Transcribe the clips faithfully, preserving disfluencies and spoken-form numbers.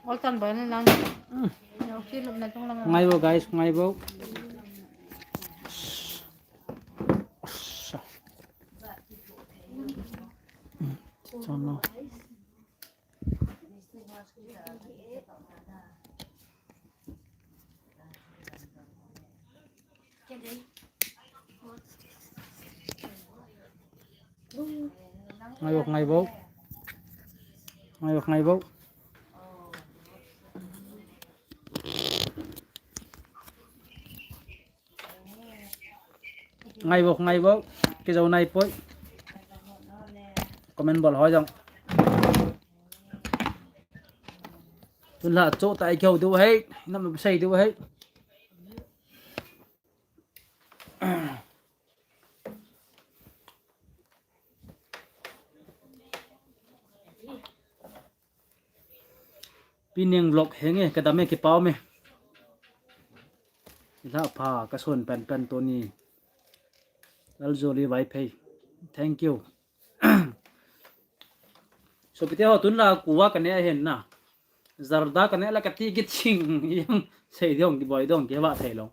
Ol tan boy na lang. Ngai bo guys, ngai bo. Chano. Ngai bo, ngai bo. Ngai bo, ngai bo. Ngai bo, ngai bo. Kijou nai poi. Comment bol ho jong. Tun la cho tai keu du hei. Nam sei du hei. Pi Neng vlog henge, kadam e, kipah e. Ila pha, kason pen pen Tony. Laljoli Vaiphei. Thank you. Sopite ho, tun la kuva kane ahin na. Zarda kane la kati kiching. Yang sei dong, kiboi dong, kiva thei long.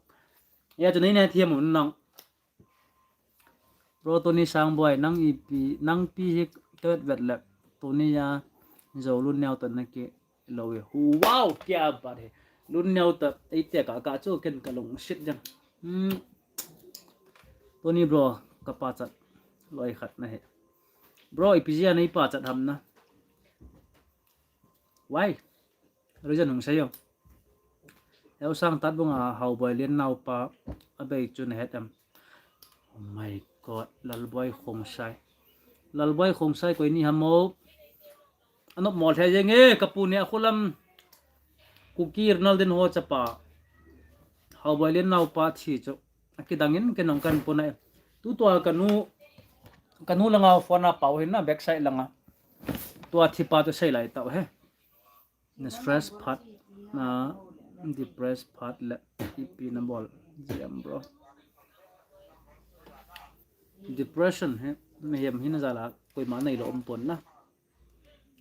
Ya chu nei ne thiam un nang. Bro Tony Sangboi, nang ipi, nang pi hi tet vet le. Tony ya, Jou Lun Neo toh na kilou e. Wow, kya baat hai. Lun Neo toh, eite ka, ka chu ken kalung sit jang. Hmm. Tony bro, kapachat loi khat nahi. Bro, ipi jeh a nei pachat ham na. Why? Reason hung sei o. Eusang Tatbung a Haoboi Lian naopa abei chu nahet em? Oh my God, Lalboi Khongsai. Lalboi Khongsai koi ni ham o. Anop mol thei jeng e, kapu ne akhulam Kuki Ronaldinho chapa. Haoboi Lian naopa thi chu. Akidang in ken jong kan pona e. Tutua kanu, kanu langa phone a pao hin na backside langa. Tua thipa chu sei lai tau he. Na stress phat, na depress phat le ipi na bol jiem bro. Depression hi, mihem hina jal a koima neilou um pon na.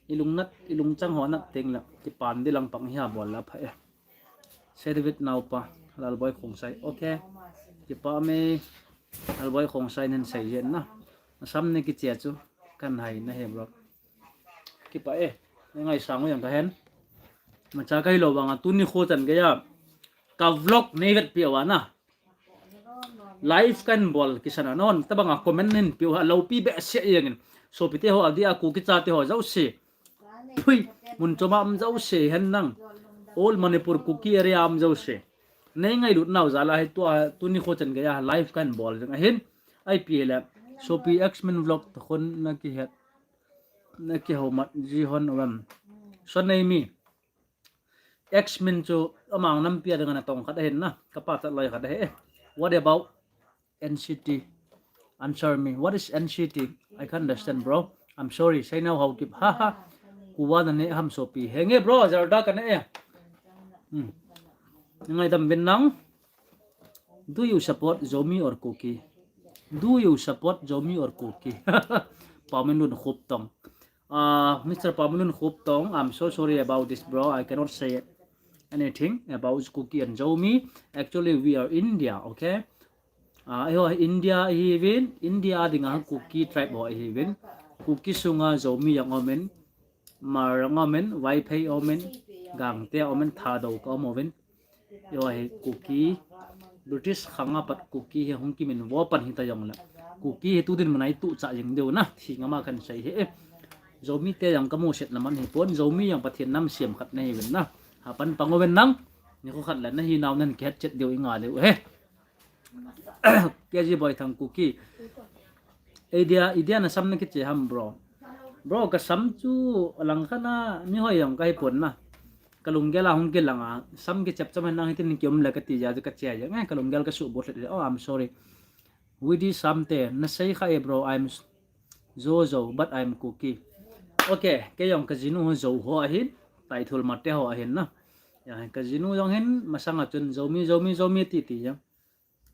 Ilungnat, ilungchang ho nat teng le, kipan di lang pang hi a bol la pha e. Sei David naopa, Lalboi Khongsai. Okay. Kipah e, Lalboi Khongsai nen sei jeng na. Asam ne kichia chu, kan hai na he bro. Kipah e, ngaisang u jong kahen. Macha kahilou vang a, tuni kho chan geiya. Ka vlog nei vetpi uva na. Live kan bol kisan a non, tabang a comment hin piu ha, loupi behseh jeng in. Sopite ho, adia Kuki chate ho jouse. Phui, mun chom a um jouse hen nang. All Manipur Kuki area um jouse. Nei ngailut nau jal a hi tua, tuni kho chan geiya live kan bol jeng ahin. Ipi le, sopi X-Men vlog toh khun na kihet. Na kihoumat ji hon uvam. Son nei mi. X-Men chu amang nampi a dinga natong khat ahin na, kapachat loi khat ahi. What about N C T? Answer me. What is N C T? I can't understand, bro. I'm sorry. Sei nau Haokip. Ha ha. Kuva na ne ham sopi. Henge bro, Zarda kane e. Hmm. Ngaidam vin nang. Do you support Zomi or Kuki? Do you support Zomi or Kuki? Paominlun Khuptong. Uh, Mister Paominlun Khuptong, I'm so sorry about this, bro. I cannot say anything about Kuki and Zomi. Actually, we are India, okay? Uh, eiho India ihiuvin, India dinga Kuki tribe ho ihiuvin. Kuki sunga Zomi jong aumin, Hmar jong aumin, Vaiphei aumin, Gangte aumin, Thadou ka um uvin. Eiho hi Kuki, British khang a pat Kuki hi hung kiminvo pan hita jongle, Kuki hi tu dinmun a i tuh chah jeng diu na, thi ngam a kan sei hi e. Zomi te jong ka muset na man hi pon, Zomi jong Pathen nam siam khat na hiuvin na. Hapan pang uvin nang, nikho khat le na hinau nan kihet chet diu i ngai diu he. K G Boy Thang Kuki. Idea, idea na sam na kiche ham, bro. Bro, ka sam chu alang khat na, mi hoi jong ka hi pon na. Ka lunggel a hung kilang a, sam kichep chom hen nang hitin kium le kati jeh a chu ka che a jeng e, ka lunggel ka suh bol lheh e. Oh, I'm sorry. Widi Samte, na sei kha e bro, I'm s-, Zo Zo, but I'm Kuki. Okay, kei jong ka jinu ho Zo ho ahin, Taithul Mate ho ahin na. Ya, ka jinu jong hin, masang a chun Zomi, Zomi, Zomi ti ti jeng.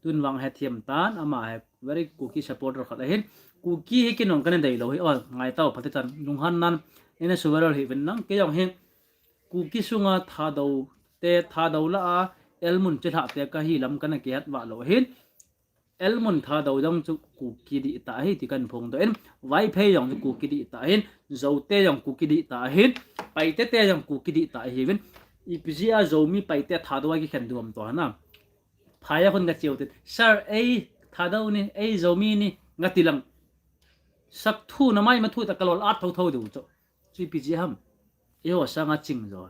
Tun vang hethem tan, ama hi very Kuki supporter khat ahin. Kuki hi kin jong ka na deilou hi, oh, ngai tau, phatecha, lunghan nan, ina suverel hi vin nang, kei jong hi, Kuki sunga Thadou te, Thadou lah a Elmun chilhah te kahi lam kana kihet vah lou hin. Elmun Thadou jong chu Kuki dih tah ahi ti kan phongdoh in, Vaiphei jong chu Kuki dih tah ahin, Zote jong Kuki dih tah ahin, Paite te jong Kuki dih tah ahiuvin, ipi jeh a Zomi Paite Thadou a kikhen diu ham tua na. Phai a khun ka cheu tin, Sir, ei Thadou ni, ei Zomi ni, nga ti lang. Sak thu na mai ma thu ta ka lol at tho tho diu chu. Chu ipi jeh ham. Eiho sanga ching jo.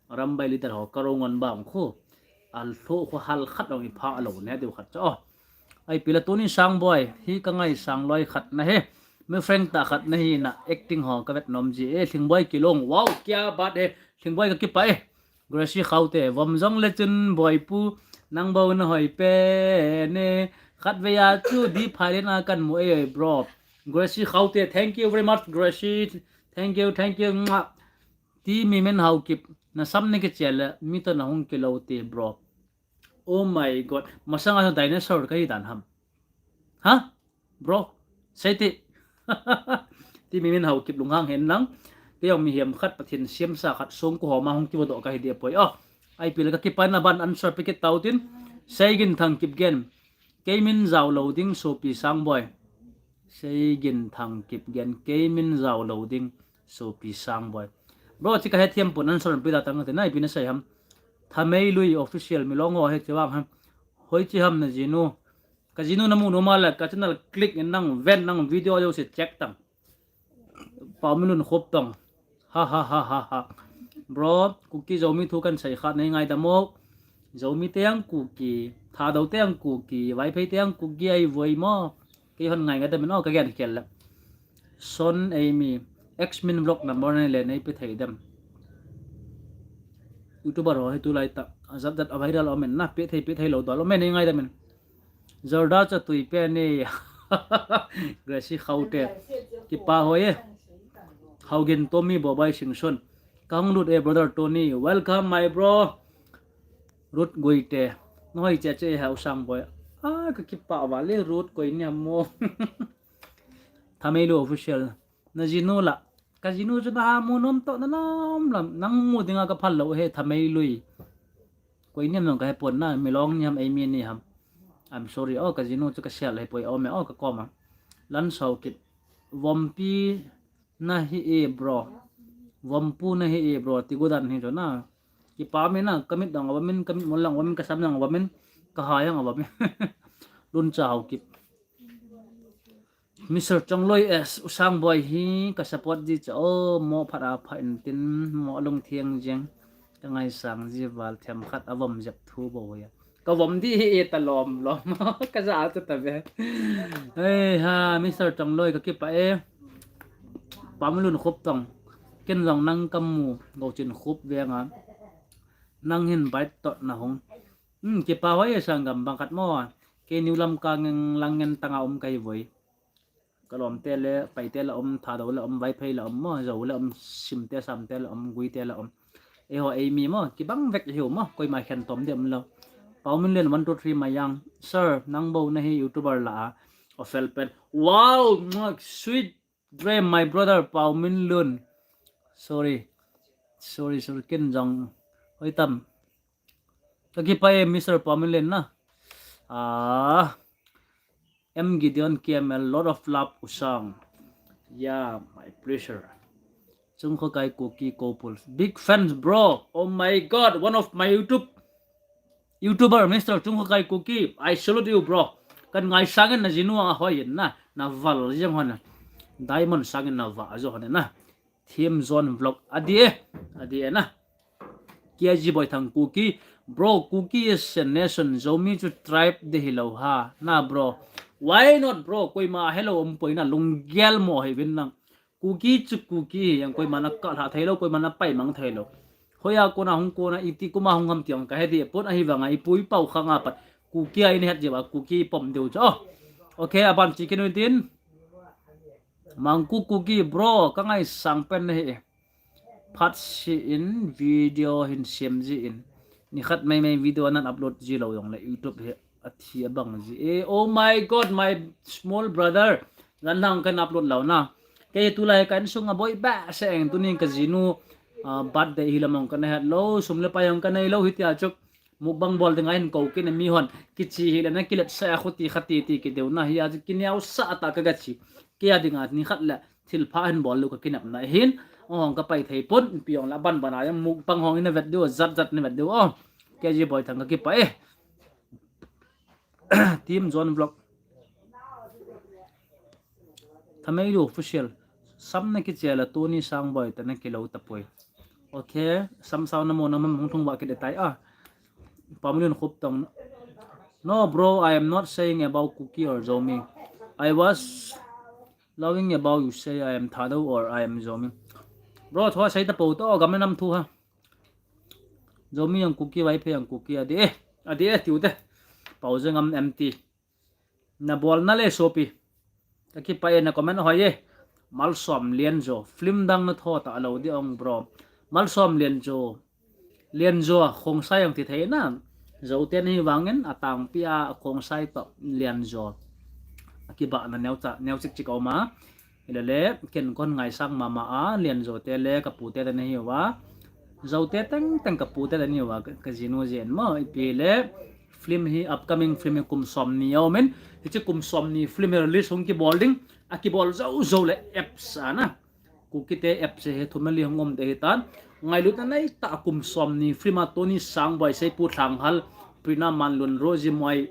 Rambai leader ho ka ro ngon bang khu. Al tho khu hal khat ong i pha lo ne diu khat chu. Oh. Ai pila tuni Sangboi, hi ka ngaisang loi khat na he. Mi friend tah khat na hi na acting ho ka vet nom ji e. Lhingboi Kilong. Wow, kya baat hai. Lhingboi ka kipah e. Gracie Khaute, vom jong le chun Boipu, nang bou na hoi pen e. Khatvei a chu di phai le na kan mu e, bro. Gracie Khaute, thank you very much, Gracie. Thank you, thank you. Mwah. Ti Mimin Haokip, na sam na kichia le, mi toh na hung kilou te, bro. Oh my God. Masang a dinosaur kahi dan ham. Ha? Bro, sei ti. Ti Mimin Haokip lunghang hen lang. Kei jong mihem khat Pathen siamsa khat songko ho ma hung kivodoh kahi deh poi. Oh, ai pila ka kipana ban answer pe kit tau tin. Seigin Thangkip gen. Kei min jao lou ding sopi Sangboi. Seigin Thangkip gen. Kei min jao lou ding sopi Sangboi. Bro, chi ka hethem pon answer pe da tang te na ipi na sei ham. Thameilui official Milong ho he chi vang ham. Hoi chi ham na jinu. Ka jinu na mu nom a le, ka channel click in nang ven nang video jouse check tang. Paominlun Khuptong. Ha ha ha ha ha. Bro, Kuki Zomi thu kan sei khat nei ngaidam o. Zomi te jong Kuki, Thadou te jong Kuki, Vaiphei te jong Kuki ahi voi mo. Kei hon ngai ngaidam in o ka gen khel le. Son Amy, X Min vlog number nei le nei pe thei dem. YouTuber ho hi tulai tah. Ajat jat a viral om in na, pe thei pe thei lou dol om in nei ngaidam in. Jorda cha tui pe ni. Gracie Khaute. Kipa hoi e. Haogin Tommy Bobai Singson. Ka hung lut e brother Tony. Welcome my bro. Ruth Guite. Na hoi che che ha u Sangboi. Ah, ka kipa va le Ruth koi ni mo. Thameilu official. Na jinu la. Ka jinu chu na ha mu nom toh na nom lam. Nang mu dinga ka phal lou he Thameilui. Koi niam nong ka he pon na, Milong ni ham, Amy ni ham. I'm sorry, oh, ka jinu chu ka sial he poi, oh, me, oh, ka koma. Lan Saukip. Vompi na hi e, bro. Vompu na hi e, bro. Ti gudan hi chu na. Kipa me na, ka mit dang ava min, ka mit mol lang ava min, ka sam lang ava min, ka ha yang ava min. Lun cha Haokip. Mister Chongloi S, u Sangboi hi ka support ji cha o, mo phat a pha in tin, mo lungtheng jeng, ka ngaisang ji val them khat a vom jep thu bou ya. Ka vom di hi e ta lom lom, ka ja ta ta ve. Hei ha, Mister Chongloi ka kipa e, Paominlun Khuptong, ken jong nang ka mu, Gochin Khup veng a, nang hin bike toh na hung. Hmm, kipa hoi e sanggam bang khat mo, kei New Lamka ngen lang ngen tanga um kahi voi. Ka lom te le, Paite la um, Thadou la um, Vaiphei la um mo, Zou la um, Simte, Samte la um, Guite la um. Eiho Amy mo, kibang vek hiu mo, koima khen tom di um lou. Paominlen one two three Mayang. Sir, nang bou na hi YouTuber la a. Ofel pen. Wow, sweet dream, my brother, Paominlun. Sorry. Sorry, sorry, ken jong. Hoi tam. Ka kipa e Mister Paominlen na. Ah. M Gideon K M L, lot of love, u Sang. Yeah, my pleasure. Chungkhokai Kuki Kopul. Big fans, bro. Oh my God, one of my YouTube, YouTuber, Mister Chungkhokai Kuki. I salute you, bro. Kan ngaisang in na jinu a hoi in na, na val jeng hon. Diamond sang in na va jo hon na. Thim Zone Vlog. Adi e. Adi e na. K G Boithang Kuki. Bro, Kuki is a nation. Zomi chu tribe di hilou ha. Na, bro. Why not, bro? Koima helou um poi na lunggel mo hi vin nang. Kuki chu Kuki hi, yang koima na kalha thei lou, koima na paimang thei lou. Hoiya kona hung kona iti kuma hung ham tiang ka he di pon ahi vanga ipu ipau khanga pat. Kuki a in het jiu a Kuki pom diu chu. Oh. Okay, aban chi kinu tin. Mangku Kuki bro, ka ngaisang pen na hi. Phat seh in video hin siam ji in. Nikhat mai mai video nan upload ji lou jong le YouTube hi athi abang ji. Eh, oh my God, my small brother. Jan lang kan upload lou na. Kei tulai ka insung a boi ba se eng tuni ka jinu. Ah, birthday hi lamong kana het lou, sum le pai hong kanei lou, hitia chu mukbang bol dinga hin kou kit na mi hon. Kichi hi le na kilet sa a khuti khati ti kideu na hi a chu kineo sa ta ka gachi. Kei a dinga ni khat le thil pha hin bol lou ka kinep na hin. Ong ka pai thei pon, pi ong la ban ban a yang mukbang hong ina vet diu, zat zat ni vet diu. Oh, K G Boy Thang ka kipa e. Team John Vlog. Thamei lu official. Sam na kichela Tony Sangboi ta na kilou ta poi. Okay, sam sao na mo na mam hung thung ba kit tai a. Pamulin khup tong. No, bro, I am not saying about Kuki or Zomi. I was laughing about you say I am Thadou or I am Zomi. Bro, thua sai ta po to, gam nam thu ha. Zomi yang Kuki, Vaiphei yang Kuki, adi eh, adi eh, tiu te. Pau je ngam M T. Na bol na le sopi. Ka kipa e na comment hoi e. Malsom Lianjo. Film dang na tho ta lo di ong bro. Malsom Lianjo. Lianjo a khongsai ang ti thei na. Zo te ni vangin a tangpi a khongsai to Lianjo. A kiba na neo cha, neo chik chik oma. Hilele, ken kon ngaisang mama a, Lianjo te le ka pu te te na hi uva. Zo te teng teng ka pu te te ni uva, ka, ka jinu jen mo, ipi le, film hi, upcoming film hi kum som ni a um in, hichi kum som ni film hi release hung kibol ding, a kibol zo zo le apps a na. Kuki te apps he thum le li hung um te hi tan. Ngailut na nei ta kum som ni film a Tony Sangboi, Seipu Thanghal, Prina Manlun, Rosie Moi,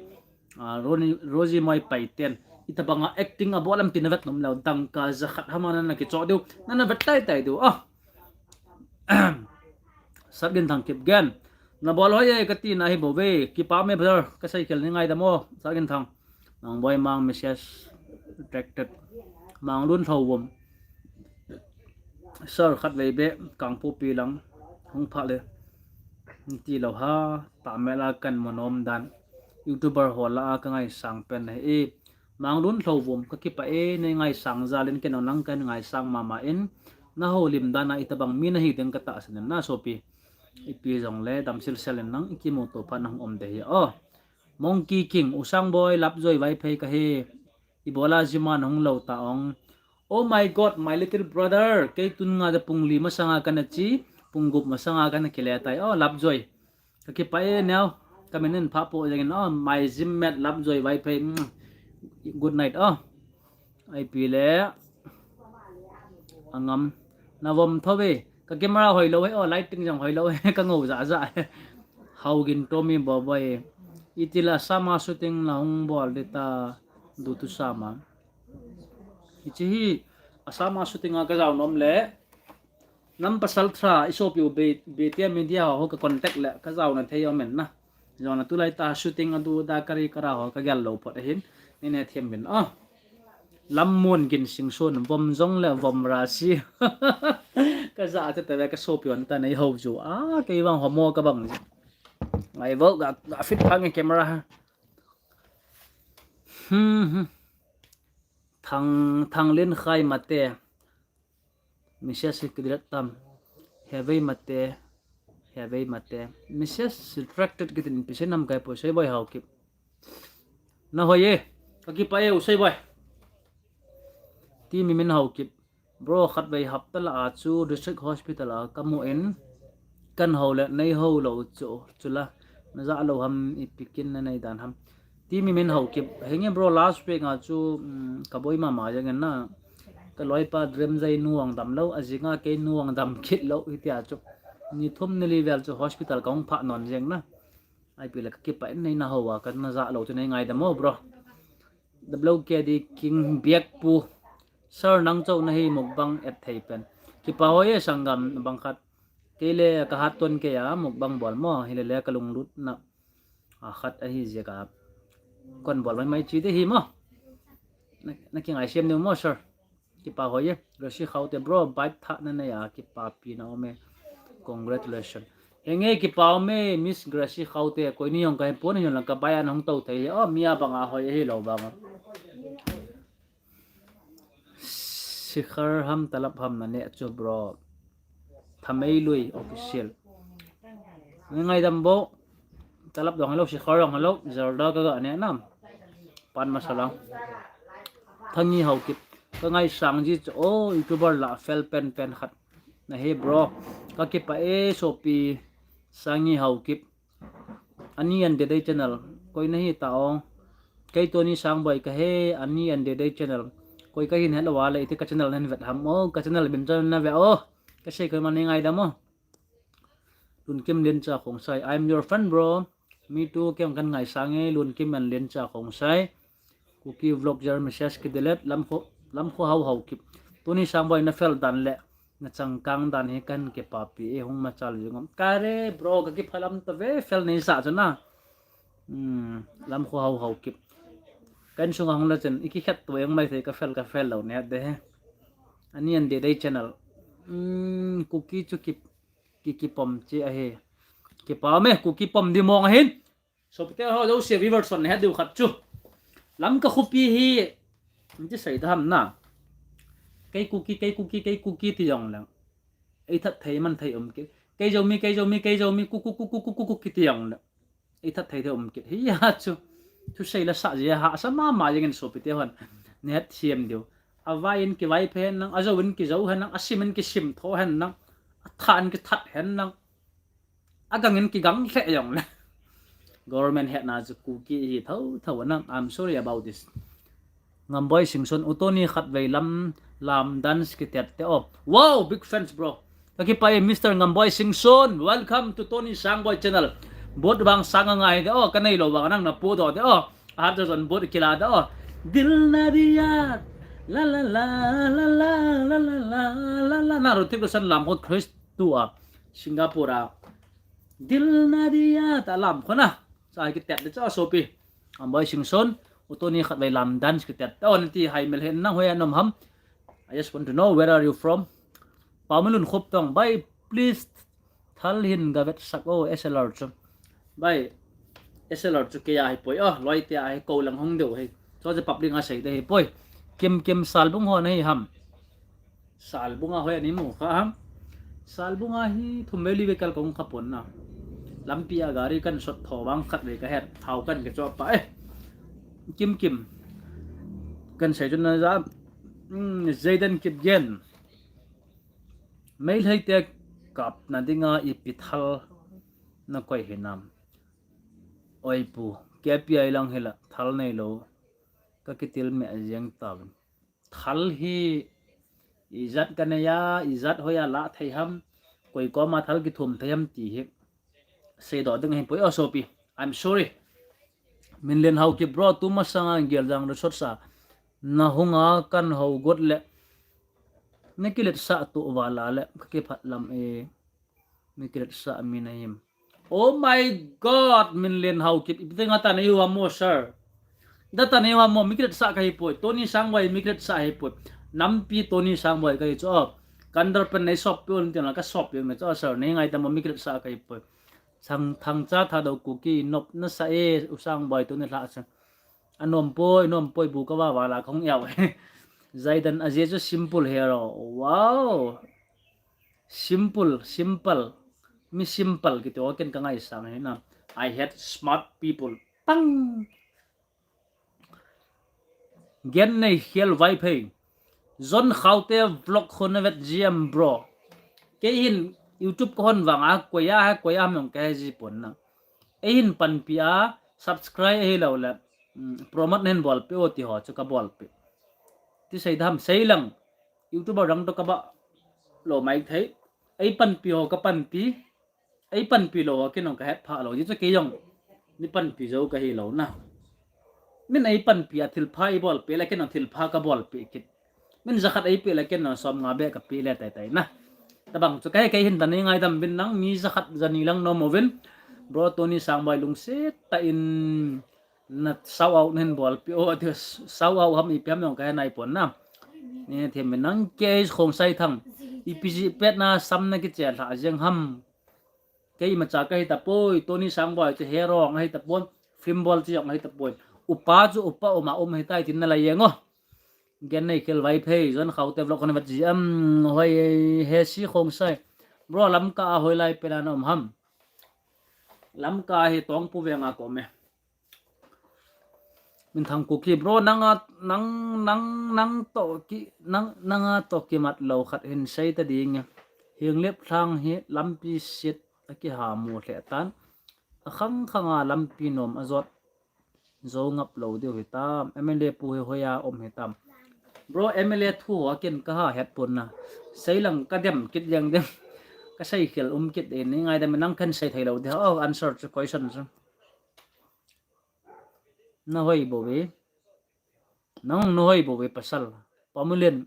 Ah, Roni, Rosie Moi Paiten. Itabanga acting a bol am tina vet nom leu dangka jakhat hama nana kicho diu. Nana vet tai tai diu. Ah. Satgin Thang kip gen. Na bol hoi e kati na hi bou ve. Kipa me brother. Ka sei kel ni ngai da mo. Satgin Thang. Mang Boi Mang message directed. Mang Lun Thou Vum. Sir khat vei be Kangpokpi lang hung pha le. Ti lo ha, ta mela kan mo nom dan. YouTuber ho la a ka ngaisang pen na hi. Mang Lun Thou Vum ka kipa e, nei ngaisang jal in ken nang kan ngaisang mama in. Na ho lim dan a itabang mi na hi ding ka tahsan in na sopi. Ipi jong le dam sil sel in nang i kimu to pha nang um de hi. Oh. Monkey King, U Sangboi, Lapjoi, Vaiphei ka hi. Ibola jima na hung lo ta ong. Oh my God, my little brother. Kei tun nga da pung li masanga kana chi, pung gup masanga kana kile tai. Oh, Lapjoi. Ka kipa e neo. Ka minin pha po jengin. Oh, my gym mate Lapjoi Vaiphei. Mm. Good night. Oh. Ai pi le. Angam. Na vom tho ve. Ka camera hoi lo he. Oh, lighting jong hoi lo he. Ka ngou ja ja he. Hau gin to mi bo bo e. Itila sama shooting na hung bol de ta. Du tu sama. Hichi hi, Assam a shooting a ka jao nom le, nam pasal thra, i sopi u Be-, Betia Media ho ka contact le, ka jao na thei om en na. Jao na tulai ta shooting a du da kari kara ho ka gel lo phot ahin, ni ne thiam bin. Oh. Lam mun gin sing sun, vom jong le vom ra si. Ka ja te te ka sopi on ta nei ho ju. Ah, kei vang ho mo ka bang. Ngai vo ga, ga fit phang camera ha. Hmm, hmm. Thang, Thang Lin Khai Mate. Message hi kidilat tam. Hevei Mate. Hevei Mate. Message retracted kitin pise nam kai po sei boi hau kip. Na hoi e. Ka kipa e u sei boi. Ti mi min hau kip. Bro, khat vei hapta la a chu District Hospital a ka mu in kan ho le nei ho lo chu, chu la na ja lo ham ipi kin na nei dan ham. Ti mi min hau kip. Henge bro, last week a chu, um, ka boi mama jeng en na. Ka loipa Drem Jai nu ang dam lo, a jinga kei nu ang dam kit lo, hitia chu. Ni thum ni li vel chu hospital ka hung pha non jeng na. Ai pi le ka kipa in nei na ho a, ka na ja lo chu nei ngai da mo, bro. W K D King Biak Pu. Sir, nang chou na hi mukbang et thei pen. Kipa hoi e sanggam bang khat. Kei le ka hat ton kei a mukbang bol mo, hi le le ka lunglut na. A khat ahi jia ka. Kon bol mai mai chi te hi mo. Na, na ki ngai siam neu mo, sir. Kipa hoi e. Gracie Khaute bro, bike tha na nei a kipa pi na om e. Congratulations. Henge kipa om e, Miss Gracie Khaute, koi ni hong ka he pon hi lang ka bike an hong to thei. Oh, mi a bang a hoi hi lo bang a. Sikhar ham talap ham na ne chu bro. Thamei Lui official. Ngai dam bo. Talap dong hello, Sikhar dong hello, Zelda ka ga ne nam. Pan masala. Thangi Haokip. Ka ngaisang ji chu, oh, YouTuber la fel pen pen khat. Na he bro. Kakipah e sopi Sangi Haokip. Ani and Dede channel. Koi nahi ta o. Kei Tony Sangboi kahi, Ani and Dede channel. Koi kahin het lou a le, iti ka channel nahin vet ham o, ka channel min chu nave o. Kasei koi man nei ngaidam o. Lunkim Lencha Khongsai, I'm your fan, bro. Me too, kei jong kan ngaisang e, Lunkim and Lencha Khongsai. Kuki vlog jar message ki delete, Lamkho, Lamkho Hao Haokip. Tony Sangboi na fel dan le na changkang dan hi kahin kipapi e, hung machal jing um. Kare, bro, kakipah lam tave, fel nei sa chu na. Hmm, Lamkho Hao Haokip. Ka insunga hung le chun, iki khet to eng mai thei, ka fel, ka fel lou ne de he. Ani and Dede channel. Hmm, Kuki chu ki, ki, kipom che ahi. Kipah me, Kuki pom di mong ahin. Sopite ho, jouse viewers hon nahet diu khat chu, Lamka khopi hi, iti sei dam na. Kei Kuki, kei Kuki, kei Kuki ti jong leng, ei that thei man thei um kit. Kei Zomi, kei Zomi, kei Zomi, Kuku, Kuku, Kuku, Kuki ti jong leng, ei that thei thei um kit. Hia chu, thusei la sa jia hahsa mama jeng in sopite hon nahet them diu. Avai in kivai phen nang, ajou in kijou hen nang, asim in kisim tho hen nang, athat in kithat hen nang. Agang in kigang lheh jong le. Government hetna chu Kuki hi tho tho na. I'm sorry about this. Ngamboi Singson, U Tony khatvei lam, lam dance kitet te o. Wow, big fans, bro. Kakipah e Mister Ngamboi Singson. Welcome to Tony Sangboi channel. Bot bang sang ngai de o, kanei lou bang nang na pu do de o. Hat zon bot kila de o. Dil na diya. La la la la la la la la la la. Na ro thik san lam ko Chris tu a. Singapore a. Dil na diya ta lam kho na. Sa kitet de cha sopi. Ngamboi Singson, U Tony khatvei lam dance kitet. Ta on ti hai mel hen na hoiya na um ham. I just want to know where are you from. Paominlun Khuptong, bhai, please thal hin gavet sak o, S L R chu. Bhai, S L R chu kei a hi poi o, loi te a hi ko lang hung deu hi. Cho je public a sei de hi poi. Kim Kim Salbung ho na hi ham. Salbung a hoi ani mu kha ham. Salbung a hi thum vei li vei kal kong kha pon na. Lampi a gari kan sot tho bang khat vei ka het, thau kan ke cho pa e. Kim Kim. Kan sei chun na ja, mm, Zaidan Kipgen. Meitei te kapna dinga ipi thal na koi hinam. Oi pu, K P I lang hila thal nei lou. Ka kitil me a jeng tauvin. Thal hi ijat ka nei a, ijat hoiya la thei ham, koi koma thal kithum thei ham ti hi seidoh ding ahi poi o sopi. I'm sorry. Minlen Haokip bro, tumasanga Geljang resort sa na hunga kan ho got le na kiletsah tu vala le ka kiphat lam e. Mi kiletsah mi na him. Oh my God, Minlen Haokip. Ipi dinga ta nei u ham mo, sir. Da ta nei u ham mo, mi kiletsah ka hi poi. Tony Sangboi mi kiletsah hi poi. Nampi Tony Sangboi ka hi chu o. Ka underpant nei sop pi un tin la ka sop pi un chu o, sir. Nei ngaidam mo, mi kiletsah ka hi poi. Sang Thangcha Thadou Kuki nop na sa e, U Sangboi tu ni hla sa. Anom poi, nom poi bu ka va va la ka hung yau. Zaidan a je chu simple hero. Wow. Simple, simple. Mi simple kiti o ken ka ngaisang hi na. I hate smart people. Tang. Gen nei khel vai phei. Zon Khaute vlog khon na vet G M bro. Kei hin YouTube ka hon vang a, koya ha, koya ham jong ka he ji pon na. Ei hin panpi a, subscribe ahi lou le, mm, promote na hin bolpi o ti ho chu ka bolpi. Ti sei dam sei lang. YouTuber dang to ka ba lou mai thei. Ei panpi ho ka panpi. Ei panpi lou ho ken jong ka het pha lou. Ji chu kei jong mi panpi jou ka hi lou na. Min ei panpi a thilpha i bolpi le ken jong thilpha ka bolpi kit. Min jakhat ei pe le ken jong som nga be ka pe le tai tai na. Tabang chu ka he kei hin ta nei ngaidam vin nang mi jakhat jani lang nom uvin. Bro Tony Sangboi lungset tah in na shout out na hin bolpi o, ati shout out ham ipi ham jong ka he nai pon na. Nei them nang kei Khongsai Thang. Ipi ji pet na sam na kiche lha jeng ham. Kei imacha ka hi ta poi, Tony Sangboi chu hero jong ahi ta pon, film bol chu jong ahi ta poi. Upa chu upa um a um ahi tai tin na la jeng o. Gen nei khel vai phei, Zon Khaute vlog khon na vet G M, hoi he si Khongsai. Bro, Lamka a hoilai pen a na um ham. Lamka hi Tongpu veng a ka um e. Minthang Kuki bro, nanga, nang, nang, nang to ki, nang, nanga to kimat lou khat hin sei ta ding e. Henglep lhang hi lampi sit akiha mu lheh tan. Akhang khanga lampi nom ajot. Zo ngap lou diu hitam. M L A pu hi hoiya um hitam. Bro, M L A thu ho ken kaha het pon na. Seilang kadem kit jeng dem. Kasei khel um kit e, nei ngaidam, nang kahin sei thei lou di. Oh, answer chu question chu. Na hoi bou ve. Nang na hoi bou ve pasal. Pamulen.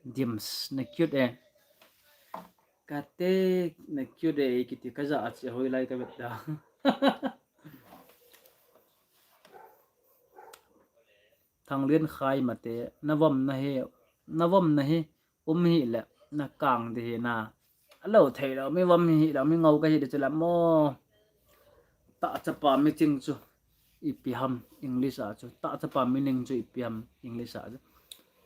Dims, na cute e. Kate, na cute e, kiti kaja a chi hoilai kavet da. Thanglian Khai mate, na vom na hi, na vom na hi, um hile, na kang di hi na. Alou thei lou, mi vom hile, mi ngou kahi di chu la mo. Tahchapa meaning chu ipi ham English a chu. Tahchapa meaning chu ipi ham English a chu.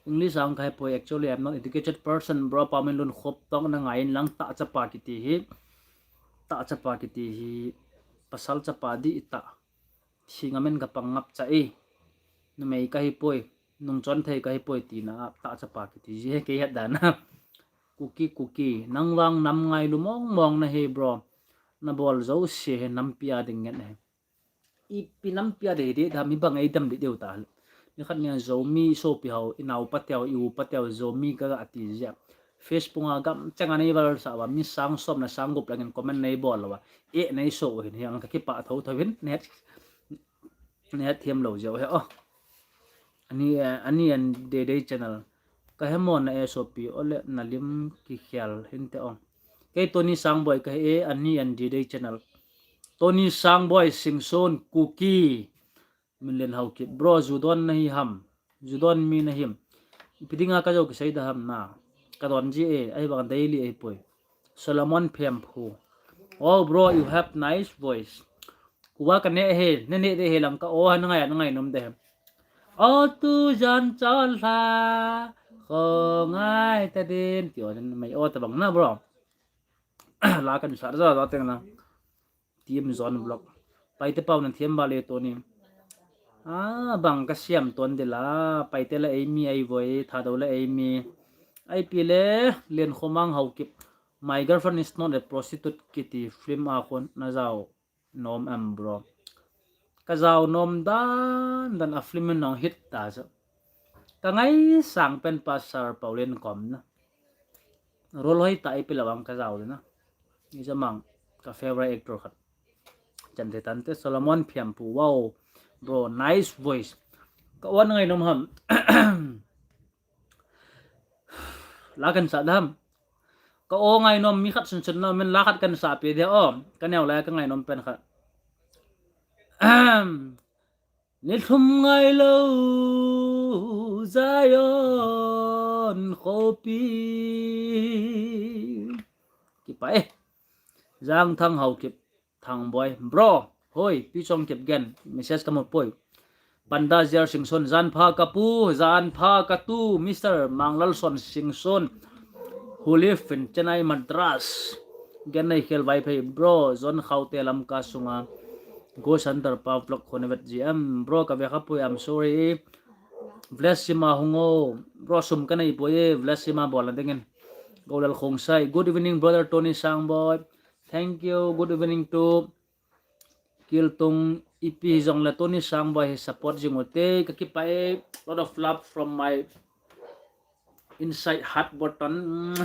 English a hung kahe poi, actually I'm not educated person, bro. Pamin lun khop tong na ngai in lang tahchapa kiti hi. Tahchapa kiti hi. Pasal chapa di ita. Singamen kapang ngap cha e. Numei kahi poi. Nungchon thei kahi poi tina tahchapa kiti ji he kei het dan a. Kuki, Kuki. Nang vang nam ngailu mong mong na hi, bro. Na bol jouse hi nampi a ding ngen hi. Ipi nampi a dei dei da mi bang ei dam di deu ta. Ni khat nia Zomi sopi hau, i nau pateu, i u pateu, Zomi ka ga ti jia. Facebook a gam chang a nei val sa va, mi sang som na sang gup langin comment nei bol lo va. E nei so hin hiang ka kipa tho tho hin, net, net thiam lo jia he o. Ani, ani an dei dei channel. Ka he mo na e sopi, ole na lim kikhel hinte o. Kei Tony Sangboi ka he e, ani an dei dei channel. Tony Sangboi, Singson, Kuki. Min len hau kit. Bro, ju don na hi ham. Ju don mi na him. Ipi dinga ka jo kisei da ham na. Ka don ji e, ahi bang daily ahi poi. Solomon Phemphu. Oh, bro, you have nice voice. Kuva ka ne he, ne ne de he lang ka o ha na ngai, na ngai nom de he. O tu jan chol ha, kho ngai ta din. Ti o din mai o ta bang na, bro. La kan sa da da teng na. Team Zone Vlog. Paite pau nan thiam ba le Tony. Ah, bang ka siam ton de la. Paite la ei mi ei voi, Thadou la ei mi. Ai pi le, Len Khomang Haokip. My girlfriend is not a prostitute kiti film a khun na jao nom em, bro. Ka jao nom dan dan a film in nong hit ta sa. Ka ngaisang pen pa Sir Paulen kom na. Role hoi ta ipi la bang ka jao le na. Ni sa mang ka favorite actor khat. Chan te tan te Solomon Phemphu, wow. Bro, nice voice. Ka wan ngai nom ham. La kan sa dam. Ka o ngai nom mi khat sun sun na men la khat kan sa pe de o. Ka neo la ka ngai nom pen khat. Ni thum ngai lo Zion khopi. Kipa e. Jang Thang Haokip. Thangboi. Bro, hoi, Pi Chongkip gen, message ka mu poi. Panda J R Singson, jan pha ka pu, jan pha ka tu, Mister Manglal Son Singson, who live in Chennai, Madras. Gen nei khel Vaiphei, bro, Zon Khaute Lamka sunga. Go Center pa vlog khon vet ji em, bro, ka ve kha poi, I'm sorry. Bless him a hung o, bro, sum ka nei poi e, bless him a bol na dingin. Golal Khongsai, good evening, brother Tony Sangboi. Thank you. Good evening to Kiltung, ipi jong le Tony Sangboi hi support jing u te. Ka kipa e, lot of love from my inside heart button.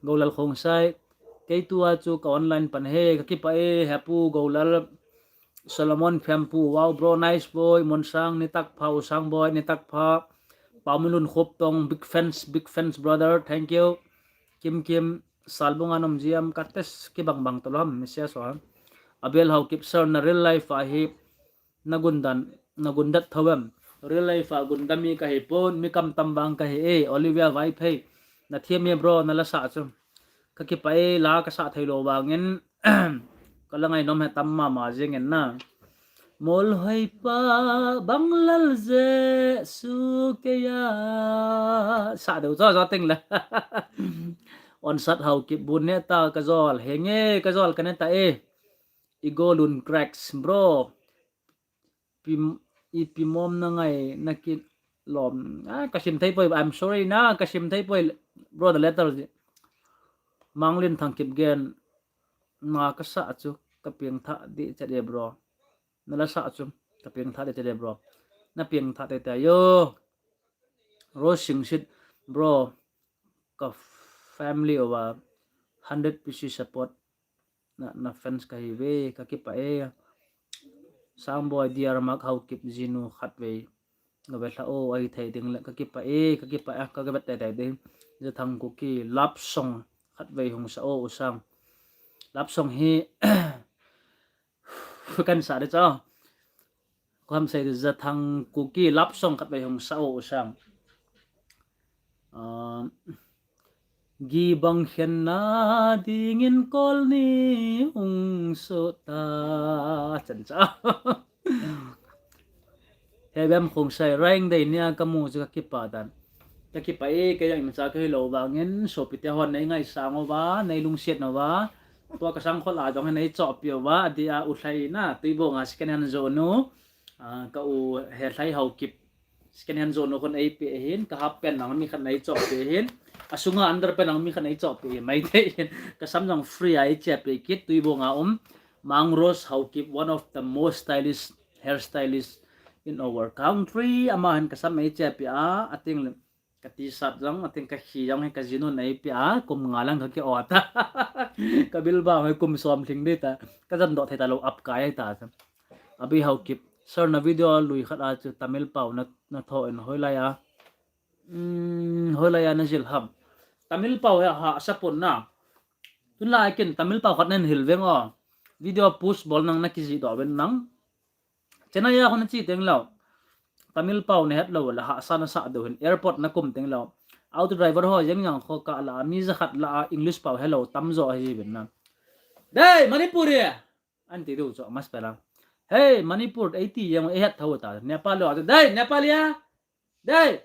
Golal Khongsai. Kei tua chu ka online pan he. Ka kipa e, Hepu Golal. Solomon Phemphu. Wow, bro, nice boy. Monsang, ni tak pha, U Sangboi, ni tak pha. Paumilun Khoptong, big fans, big fans, brother. Thank you. Kim Kim. Salbung anom jiam ka test kibang bang tolom, misia so. Abel Haokip sir, na real life a hi na gundan, na gundat thawem. Real life a gundam mi ka hi pon, mi kam tam bang ka hi e, Olivia Vaiphei. Na thiam e bro, na la sa chu. Ka kipa e, la ka sa thei lo bangin, ka la ngai nom he tam mama jingin na. Mol hoi pa bang lal Jesu keia. Sa deu cho cho ting la. Onsat Haokip bun ne ta ka jol. Henge ka jol ka ne ta e. I go lun cracks, bro. Pim, i pimom na ngai na kin lom. Ah, ka sim thei poi. I'm sorry na, ka sim thei poi. Bro, the letter. Manglin Thangkip gen na kasa chu ka pengthah deh chat e bro. Na lasa chu ka pengthah deh chat e bro. Na pengthah tei tei yo. Rose Singsit bro, ka family uva hundred P C support na, na fans kahiuve, kakipah e. Sangboi, Dear Mark Haokip jinu khatvei gavet lha o, ahithei ding le kakipah e, kakipah e, kagavet tei tei ding. Jathang Kuki love song khatvei hung sa o, U Sang. Love song hi kan sa de cha. Ko ham sei Jathang Kuki love song khatvei hung sa o, U Sang. Gibang khenna dingin kol ni hung so ta, chan cha. He bem Khongsai, rain day nia kamu chu kakipah tan. Kakipah e, kei jong imacha kahilou vangin sopite hon neingaisang uva, neilungset uva. Tua kasangkhol a jong neichohpeh uva, adeh a U Lhai na, Tuibong a second hand jonu, ka u Helhai Haokip second hand jonu khun eipeh ahin, ka half pant jong mi khat neichohpeh ahin, asunga underpant jong mi khat neichohpeh ahi maithei ahin, kasam jong free a eichepeh kit, Tuibong a um. Mang Rose Haokip, one of the most stylish hairstylist in our country, ama hin kasam eichepeh a, atengle ka T-shirt jong, ateng kakhi jong hi kajinun eipeh a, kum nga lang kaki-ot a. Kabilbang hi kum som lhing ding ta, kajandoh thei talou, apkai ta. Abi Haokip, sir, na video lui khat a chu Tamil pao na, natho in hoilai a, hoilai a najil ham? Tamil pao hi hahsa pon na. Tunlai kin Tamil pao khat nahin hil veng o. Video post bol nang nakijih doh uvin nang. Chennai a khun nache tengleh Tamil pao nahet lou le hahsa nasah diu hin, airport nakum tengleh auto driver ho jeng jang kho kah lah a mi jakhat lah a English pao helou tamjo ahiuvin na. Dei Manipuri, anti diu chu, amaspela. Hey Manipur, eiti jeng eihet thou ta. Nepali ho chu, Dei Nepali a, Dei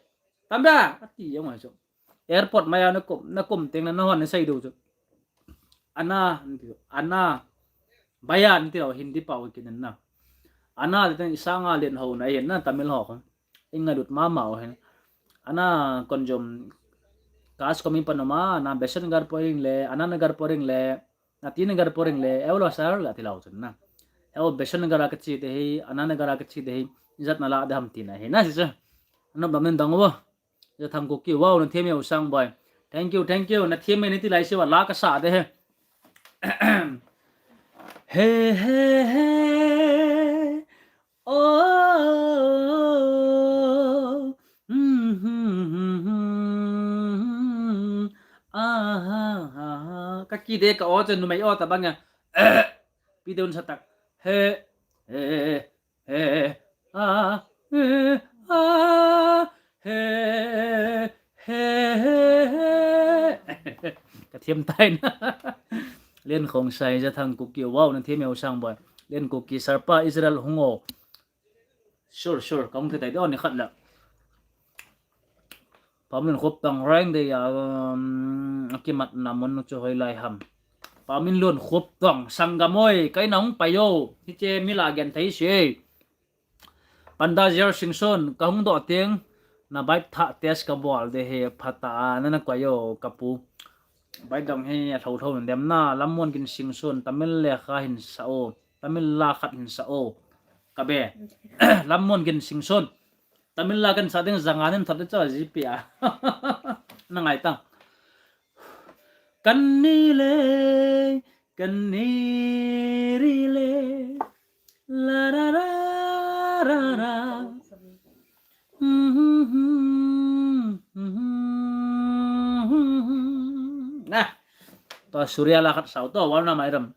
Tamda, ati jeng chu. Airport maiya nakum, nakum tengleh nahon nasei diu chu, Anna, anti, Anna, Bhaiya anti lou, Hindi pao kinin na. Anna le teng isanga lenhouna ahin na, Tamil ho khun. Ingalut mama u hin. Anna konjom, kas komi panoma, na besan gar poring le, Anna nagar poring le, nati nagar poring le, eulo sir, ati lou chun na. Eu besan gar a kache te hi, Anna nagar a kache te hi, ijat nala de ham tina hi na, si chu. Anop dam nin dang uvo. Jathang Kuki, wow, nathem e U Sangboi. Thank you, thank you. Nathem e nati lai siuva la kasa de he. He, he, he. Oh. Kakide ka o chu numei o tabang a. Pi deun satak. He, he, he. He, a, he, a, he, he, he. Kathem tai na. Len Khongsai, Jathang Kuki, wow, nathem e U Sangboi. Len Kuki, Sarpa Israel hung o. Sure, sure, kahung thei tai de o nikhat le. Pamin Khoptong, rain day a, um, akimatna mun chu hoilai ham? Pamin Lun Khoptong, Sangam oi, kaina hung pai o, hiche mi la gen thei si. Panda Jer Singson, kahung doh teng, na bike thah test kabol de he, phatah a, nana koi o, kapu. Bike dong hi, alhou lhou dem na, Lammun Gin Singson, Tamil lekha hin sa o, Tamil la khat hin sa o, kabe. Lammun Gin Singson. Tamil la kan sa ding janga nin thot de chu GP a. Na ngai ta. Kanni le, kanni ri le, la ra ra ra ra. Na, to Surya la khat sao to, wal na mai ram.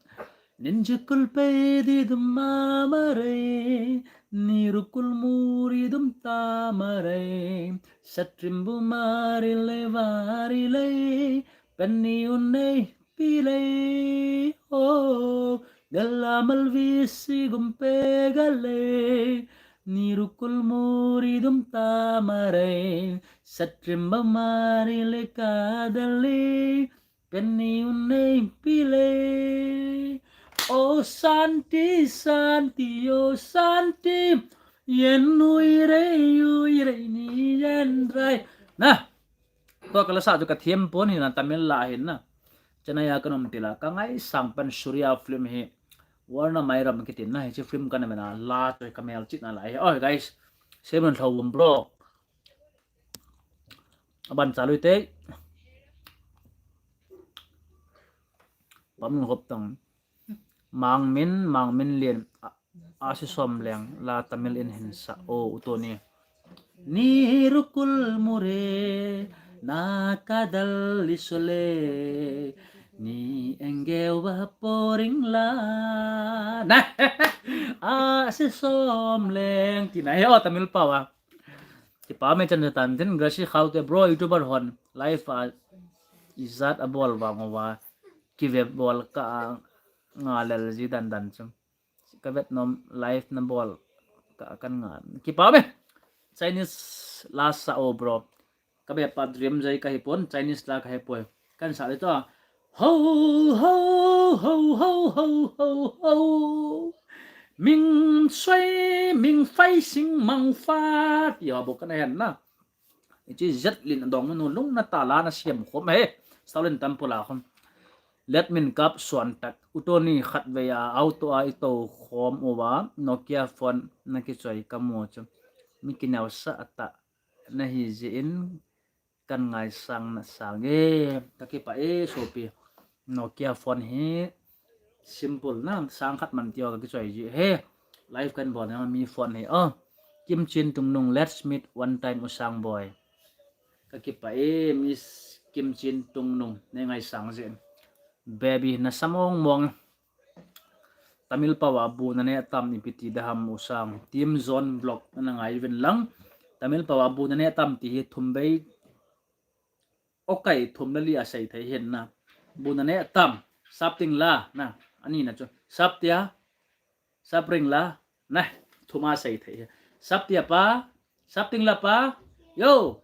Ninjukul pei di dum ma ma re, nirukul muri dum ta ma re, satrim bu mari le vari le, penni unne pi le, o, gala malvi si gum pe gale, nirukul muri dum ta ma re, satrim bu mari le ka dale, Penni unne pile. O Santi, Santi, o Santi. Yen uire, uire ni yen rai. Na. Tua kala sa chu kathem pon hin na, Tamil la hin na. Chennai a kanom tila, kangaisang pen Surya film hi, Varna Mairam kiti na, hiche film kana vena, la choi kamel chit na lai. Oh, guys, Simon Lhou bro. Aban chalui te. Pam hop tang. Mangmin, Mangmin Lien. Asi som leng la Tamil in hin sa o utoni. Ni rukul mure na kadal isole ni engeu wa poring la na asi som leng tina he o Tamil pawa. Kipa me chan tan tin Gracie Khaute bro YouTuber hon live a ijat abol vang wa kive bol ka ngalel ji dan dan chum. Ka vet nom live na bol ka kan nga. Kipa me. Chinese la sa o bro. Ka be pa dream jai ka hipon Chinese la ka hipoi. Kan sa le to. Ho ho ho ho ho ho ho. Ming sui ming fai sing mang fa. Ti ho bo kan hen na. Ichi zet lin dong nu lung na ta la na siam khom he. Saulin tam pula khom. Let min kap suan tak. Utoni khat ve a auto a ito khom uva Nokia phone na kichoi ka mu chu. Mi kinau sa ata na hi ji in kan ngaisang na sang e. Ka kipa e sopi. Nokia phone hi simple na sang khat man tio ka kichoi ji he. Live kan bol na mi phone hi. Oh. Kim Chin Tung Nung, let's meet one time Usang boy. Ka kipa e Miss Kim Chin Tung Nung ne ngaisang ji. Baby na samong mong. Tamil pawa bu na ne tam ipi ti da ham Usang. Team Zone Vlog na ngai vin lang. Tamil pawa bu na ne tam ti hi thum bei. Okay, thum le li a sei thei hin na. Bu na ne tam. Sapting la na. Ani na chu. Saptia. Sapring la. Na. Thum a sei thei hi. Saptia pa. Sapting la pa. Yo.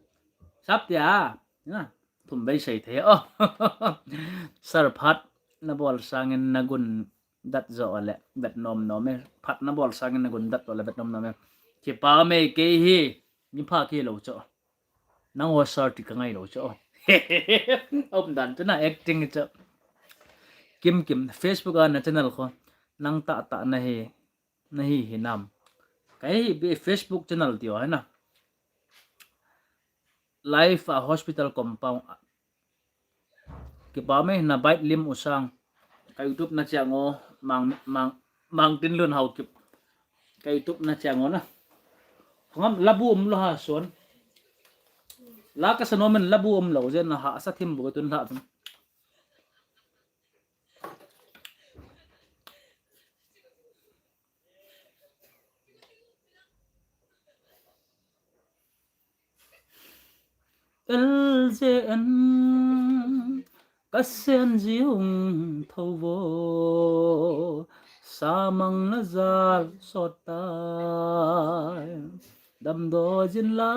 Saptia. Na. Thum bei sei thei. Oh. Sir phat na bol sangin na gun dat jo le vet nom nom e. Phat na bol sangin na gun dat jo le vet nom nom e. Kipa me kei hi. Ni pha ki lo cho. Nang ho sir ti ka ngai lo cho. Om dan tu na acting cho. Kim Kim Facebook a na channel kho. Nang ta ta na hi. Na hi hi nam. Ka hi bi Facebook channel ti o hai na. Live a hospital compound. Kipa me na bike lim Usang. Ka YouTube na chiang o mang mang mang tin lun hau kip. Ka YouTube na chiang o na. Hongam labu um lo ha son. La ka sanom en labu um lo jen na ha sa thim bu ka tun ha tun. L J N ka sen ji hung tho vo. Samang na zal sot tai. Damdoi jin la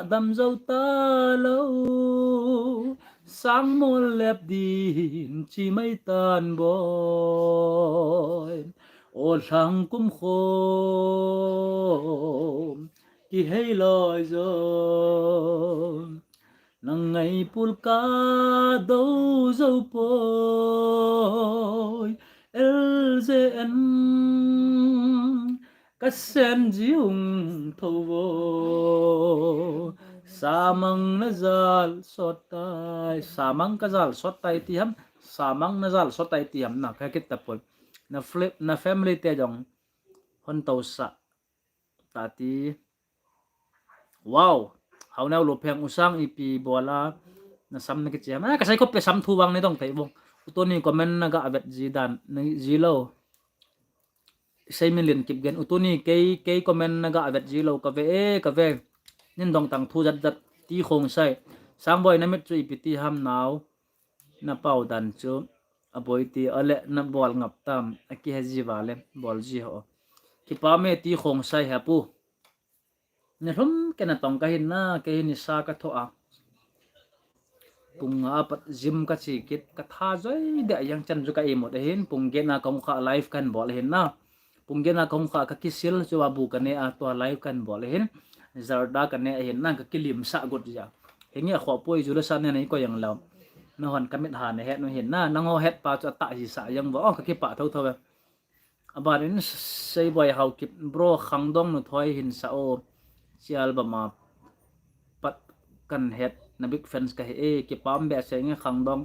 damzo ta lo. Sang mol lep din chi mai tan boy. O lhang kum khom kihei loi jo. Nang ngai pul ka do zo poi. L J N ka sen ji hung tho vo. Samang na zal sot tai. Samang ka zal sot tai ti ham. Samang na zal sot tai ti ham na ka kit ta pol. Na flip na family te jong hon to sa. Tati. Wow. Hau neu lo pheng Usang ipi bola. Na sam na kichi ham. Ah, ka sai ko pe sam thu vang ni dong thei vong. Utoni comment na ga vet ji dan. Ni ji lo. Sei min lin kip gen. Utoni kei, kei comment na ga vet ji lo. Ka ve e, ka ve. Nin dong tang thu jat jat. Ti khong sai. Sang boy na mit chu ipi ti ham nau. Na pau dan chu a boi ti a le na bol ngap tam a kihe ji va le bol ji ho. Kipa me ti khong sai ha pu. Ni hlum ke na tong ka hin na ke hin ni sa ka tho a. Pung nga a pat gym ka chi kit ka tha joi de yang chan ju ka imut a hin pung ge na kong kha live kan bol hin na. Pung gen a ka hung kha ka kisil chu a bu ka ne a tua live kan bol hin. Zarda ka ne hin na ka kilim sa got ja. Hinge a kho poi ju la sa ne nei ko yang lau. Nahon kamit ha nahet nu hin na, nangho het pa chu atah hisa jeng vo, oh, kakipah thotho ve. Aban in Seiboi Haokip, bro, Khangdong nu thoi hin sa o, chi album a pat kan het, na big fans kahi e, kipah behseh nge Khangdong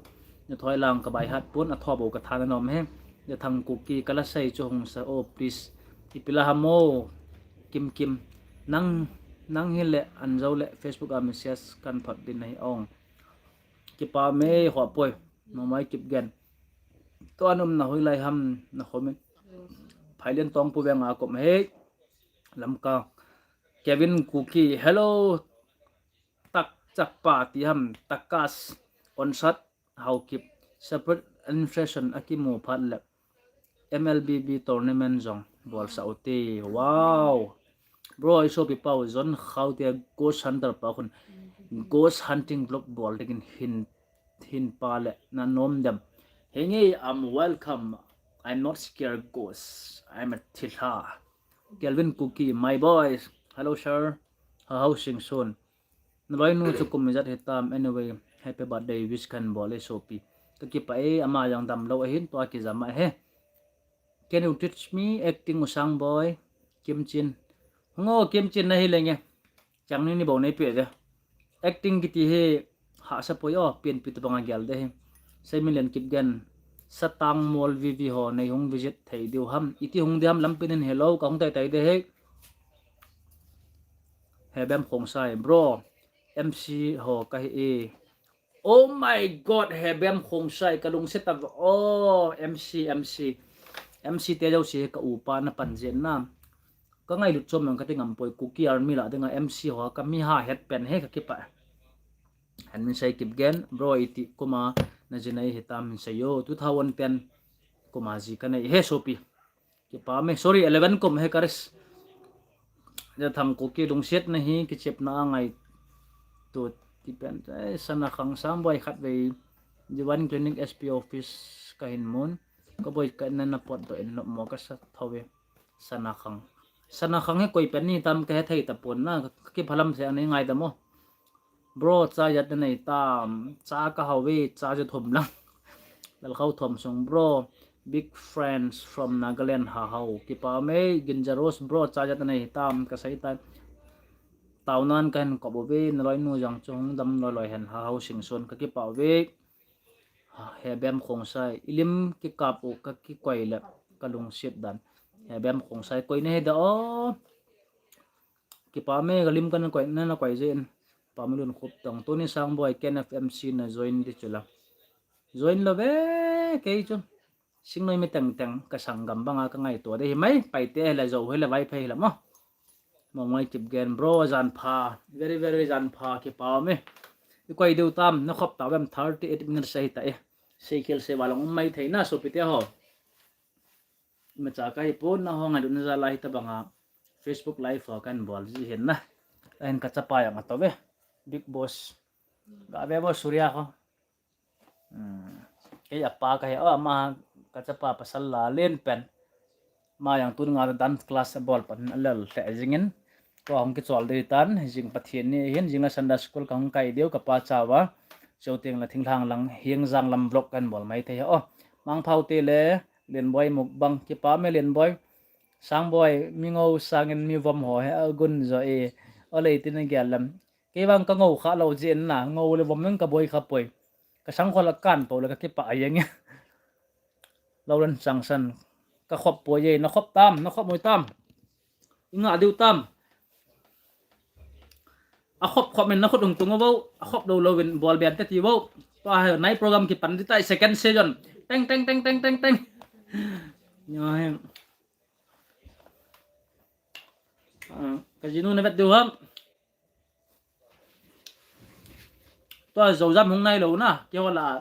nu thoi lang ka by heart pon, atho bou katha na nom e. Jathang Kuki kala sei chu hung sa o, please. Ipi la ham o, Kim Kim. Nang, nang hile anjou le Facebook a message kan thot din nahi ong. Kipah e, ho poi. Nangma Kipgen. Tua na umna hoilai ham na comment. Phailian Tongpu veng a kom e. Lamka. Kevin Kuki. Hello. Tak chakpa ti ham. Takas. Onsat. Haokip. Separate administration akimu phat le M L B B tournament jong bol sa u te. Wow. Bro, i sopi pau John Khaute Ghost Hunter pa khun ghost hunting vlog bol dingin hin, hin pa le na nom dem. Henge, I'm welcome. I'm not scared ghost. I'm a thilha. Kelvin Kuki, my boys. Hello, sir. Hahao Singson. Naloi nu chu kum ijat hitam, anyway, happy birthday wish kan bol e sopi. Kakipah e, ama jong damlou ahin, tua kijam ahi. Can you teach me acting, u Sangboi? Kimchin. Hung o, Kimchin nahi lenge. Chang ni ni bou nei pe de. Acting kiti hi hahsa poi o, pianpi tobang a gel de hi. Seimilen Kipgen. Satang Mall V V ho nei hung visit thei diu ham. Iti hung di ham lampi nin hello, ka hung tai tai de hi. Hebem Khongsai, bro, M C ho kahi e. Oh my God, Hebem Khongsai, ka lungset a, oh, M C, M C. M C te jouse ka upa na pan jeng na. Ka ngailut chom jong kati ngam poi, Kuki Army lah dinga M C ho ka mi ha het pen hi kakipah. Henmin Sei Kipgen, bro, iti kum a na ji nei hitam hin sei o, two thousand ten kum a ji ka nei hi sopi. Kipah e, sorry, eleven kum hi ka ris. Jathang Kuki lungset nahi, kichepna a ngaito ti pen. Eh, Sanakhang Sangboi khatvei Divine Clinic S P office kahin mun. Ka boi ka na na potdoh in nopmo kasa tho ve. Sanakhang. Sanakhang hi koi pen ni tam kahe thei tapon na, kakiphalam se ani ngaidam o. Bro, cha ijat nanei tam, cha kahao ve, cha ijat thum lang. Lalkhao Thomsong, bro, big friends from Nagaland, Hahao. Kipah e, Ginja Rose, bro, cha ijat nanei tam, kasei tai. Taonan kahin kop uve, naloi nu jong chu hung dam loi loi hen, Hahao Singson, kakipah uve. Hebem Khongsai, ilim kikap u kakikoi le, ka lungset dan. Hebem Khongsai, koi nahi da o. Kipah e, ka lim kana koi, nana koi jeh in. Pamilun Khuptong. Tuni Sangboi, Ken F M C na join di chula. Join lou ve, kei chu. Singnoi mi teng teng, ka sanggam banga ka ngaito de hi mai, Paite hile Zo hile Vaiphei hile mo. Mongmai Kipgen, bro, jan pha. Very, very jan pha, kipah e. I koi diu tam, na khop tau vem thirty eight minutes ahi ta e. Seikhel sei valang um mai thei na, sopite ho. Imacha kahi pon na ho ngailutna jal a hitabanga Facebook Live ho kan bol ji hin na. Ahin ka chapa jong ato ve. Big Boss. Ga ve bo Surya ho. Hmm. Kei apa kahi o, ama ka chapa pasal la len pen. Ama jong tun nga dance class abol pan alel lheh jingin. Tua hung kichol dei tan, jing Pathen ni hin, jing la Sunday school ka hung kai diu, ka pa chauva. Chuteng la thinglhang lang, Hingjang lam vlog kan bol mai thei o. Mangphaote le, Lenboi mukbang, kipah e Lenboi. Sangboi, mi ngou sangin mi vom ho hi agun jo e. O lei tin a gel lam. Kei vang ka ngou kha lou jeh in na, ngou le vom in ka boi kha poi. Ka sangkhol a kan po le ka kipah jeng e. Lauren Changsan, ka khop poi e, na khop tam, na khop moi tam. I ngah diu tam. A khop khop in na khut hung tung vo, a khop lou lou in bol ben te ti vo. Tua hi nai program kipan di tai second season. Teng, teng, teng, teng, teng, teng. Nyo hi. Ah, ka jinu na vet diu ham. Tua Zojam hung nai lou na, keiho la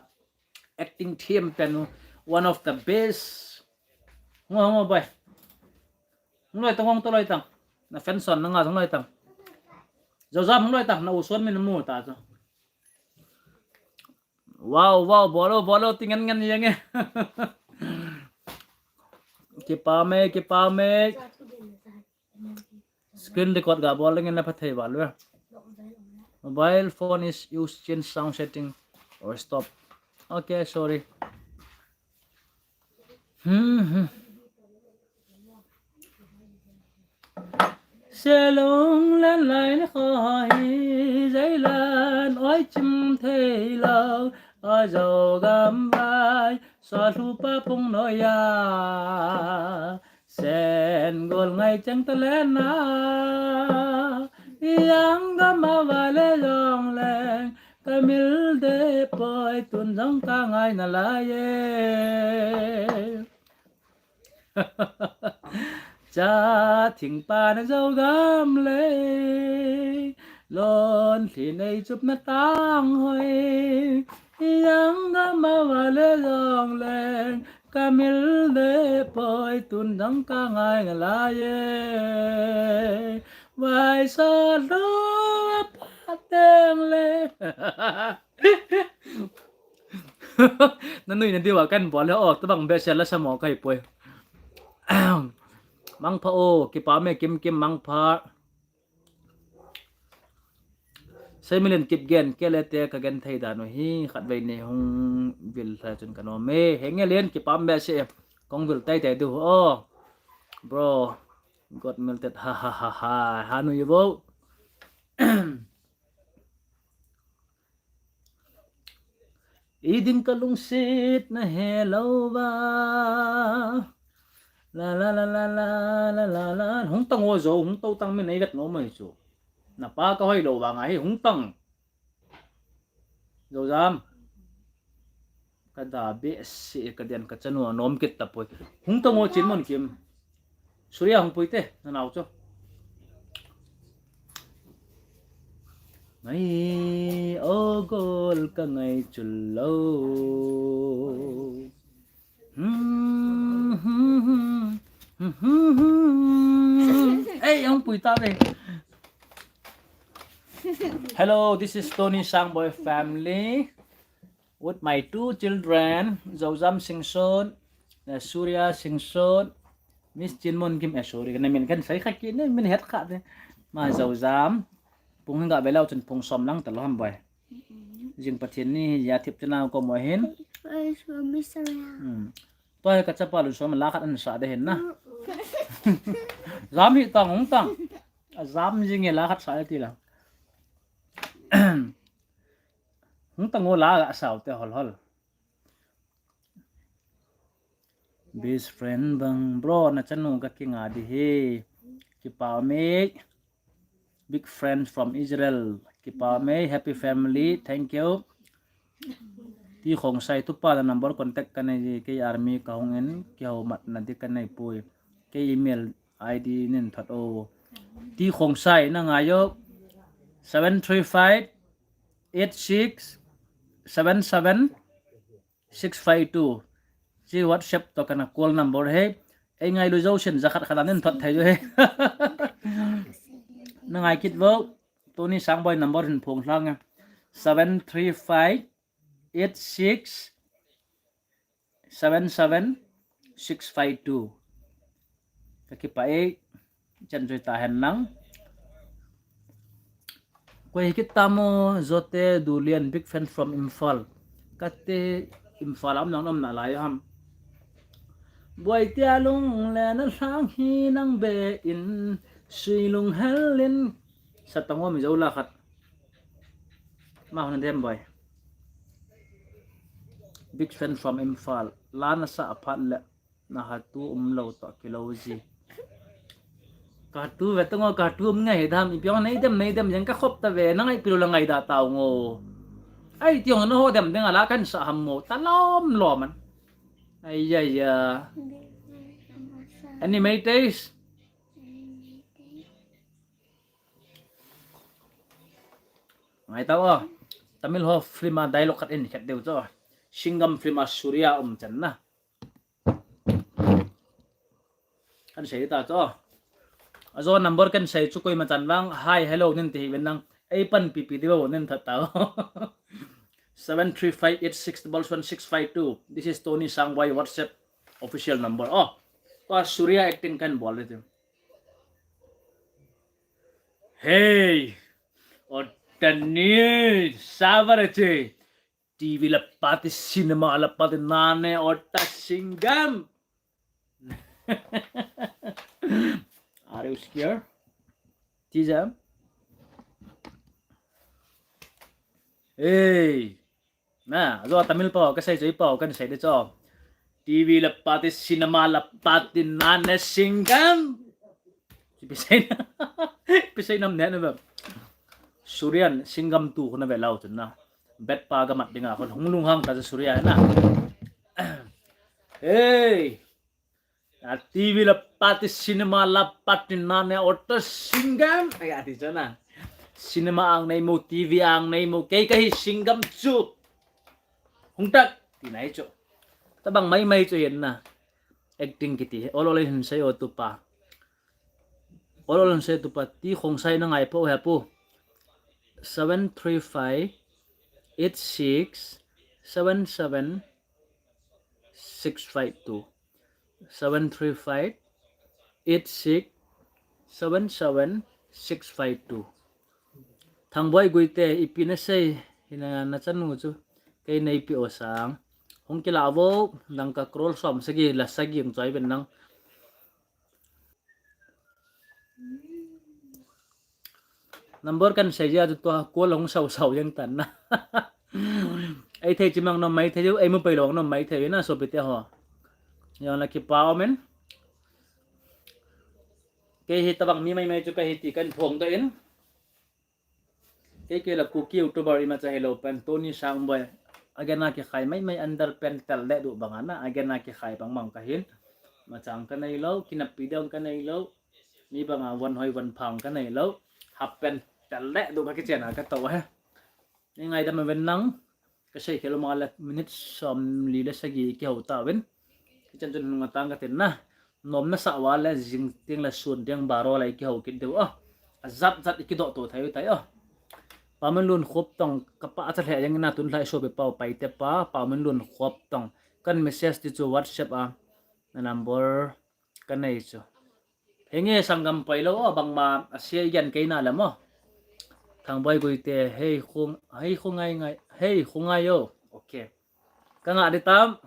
acting team pen one of the best. Hung o, hung o, boy. Hung loi tang, hung to loi tang. Na fan son na nga hung loi tang. Zojam hung loi tang, na u son min mu ta chu. Wow, wow, bol o, bol o, ti ngen ngen jeng e. Kipah e, kipah e. Screen record ga bol leng na pha thei val ve. Mobile phone is used, change sound setting or stop. Okay, sorry. Hmm, hmm. Selong lan lai na kho hi, Zailan oi chim thei lo, a Zogam vai, sa lu pa pung no ya. Sen gol ngai chang ta le na, yang gam a va le jong leng, ka mil de poi tun jong ka ngai na lai e. Cha thing pa na Zogam le, lon thi nei chup na tang hoi, yang gam a va le jong leng, ka mil de poi tun jong ka ngai na lai e. Vai sa lo pa teng le. Na nui na diu a kan bol le o, tabang be se la sa mo kai poi. Mangpha o, kipa me Kim Kim mangpha. Seimilin Kipgen, kei le te ka gen thei dan u hi, khatvei nei hung vil thei chun ka nom e. Henge len kipa me se, kong vil tai tai diu o. Bro, got melted, ha ha ha ha, ha nu ye bo. I ding ka lungset na he lo va. La la la la la la la la. Hung tang o Zo, hung to tang min ei vet nom mai chu. Na pa ka hoi lo vang a hi hung tang. Zozam. Ka da be se ka den ka chanu a nom kit ta poi. Hung tang o Chinmon Kim. Surya hung pui te, na nau chu. Ngai o gol ka ngai chul lo. Hmm, hmm, hmm, hmm, hmm, hmm. Ei, hung pui ta ve. Hello, this is Tony Sangboy family with my two children, Zozam Singson, uh, Surya Singson, Miss Chinmon Kim, eh, sorry, ka na min kan sai kha ki ne, min het kha de. Ma Zozam, pung hing ga ve lo chun pung som lang ta lo ham boy. Jing Pathen ni ya thip chana ko mo hin. Praise for Mister Ram. Hmm. Tua hi ka chapa lu som la khat an sa de hin na. Zam hi tang hung tang. A zam jing e la khat sa de ti la. Hung tang o la ga sao te hol hol. Best friend bang bro na chanu ka kinga di hi. Kipa me. Big friend from Israel. Kipa me, happy family. Thank you. Ti Khongsai tu pa la number contact ka nei kei army ka hung in ki ho mat na di ka nei pui. Kei email I D nin that o. Ti Khongsai na ngai o. Seven three five eight six seven seven six five two. Chi WhatsApp to kana call number he. Ei ngai lu jo sin jakhat khat anin thot thei jo he. Na ngai kit vo. Tony Sangboy number hin phong lang. Seven three five eight six seven seven six five two. Ka kipa e, chan joi ta hen lang. Koi hi kit ta mo, Zote Dulian, big fan from Imphal. Kate Imphal am nang nom na lai ham. Boi tia lung le na lang hi nang be in, sui lung hel in. Sa tang o mi zo la khat. Ma hon dem boi. Big fan from Imphal. La na sa aphat le. Na ha tu um lo to kilo ji. Ka tu ve tang o ka tu um ngai dam i piong nei dem nei dem yang ka khop ta ve na ngai pilo la ngai da tao ngo. Ai tiong na ho dem deng ala kan sa ham mo ta lom lom an. Ai ya ya. Animators. Ngai tao o. Tamil ho film a dialogue khat in khat deu cho. Singham film a Surya um chan na. Kan sei ta cho. A zo number kan sei chu koima chan vang hi hello nin ti hi ven nang. Ei pan pi pi di bo nin that tao. Seven three five eight six double one six five two. This is Tony Sangboy WhatsApp official number. Oh. Pa Surya acting kan bol le tu. Hey. O tani sabar che. T V la pati, cinema la pati, nane ota singham. Are you scared? Tija. Hey. Na, jo Tamil pau, kasei jo i pau, kan sei de jo. T V la pati, cinema la pati, nane singham. Ipi seina, ipi seina ham ne na ba. Surya in singham tu khu na ve lou chun na. Bet pa ga mat dinga khu hung lunghang ta chu Surya na. Hey. A T V la pati, cinema la pati, nane ota singham. Ai, ati chu na. Cinema ang nei mo, T V ang nei mo, kei kahi singham chu. Hung tak, ti nai chu. Tabang maimai chu hin na. Acting kiti. Ol ol hin sei o tupa. Ol ol hin sei tupa. Ti Khongsai na ngai po he pu. Seven three five eight six seven seven six five two. Seven three five eight six seven seven six five two. Thangboi Guite, ipi na sei, hina na chanu chu. Kei nei pi o sang. Hung kila vo, dangka crore som sagi la sagi ang choi ben nang. Number kan sei jia chu tua call hung sau sau jeng tan na. Ei thei chimang nom mai thei, ei mu pai lou nom mai thei na sopi te ho. Jong la kipa o men. Kei hi tabang mi maimai chu kahi ti kan phong doh in. Kei kei la Kuki YouTuber imacha hilou pen Tony Sangboi. Agena kikhai maimai under pen tel le du banga na. Agena kikhai bang bang kahin. Machang ka nei lou, kinappi dong ka nei lou. Mi banga von hoi von phang ka nei lou. Half pen tel le du ka kichen a ka to he. Ni ngaidam ven nang. Ka sei khel ma le minute som li le sagi kihou ta ven. Kichan chun nunga tang ka tin na. Nom na sa wa le jing ting le sun ting baro le kihou kit deu a. A zat zat kidoh to thei tai a. Pamin lun khop tong ka pa cha le yang na tun lai so be pau pai te pa, Pamin lun khop tong. Kan message ti chu WhatsApp a. Na number ka nei chu. Henge sanggam pai lou o, bangma a sia i gen kei na le mo. Thangboi Guite, hei khung, hei khung ngai ngai, hei khung ngai o. Okay. Ka nga di tam.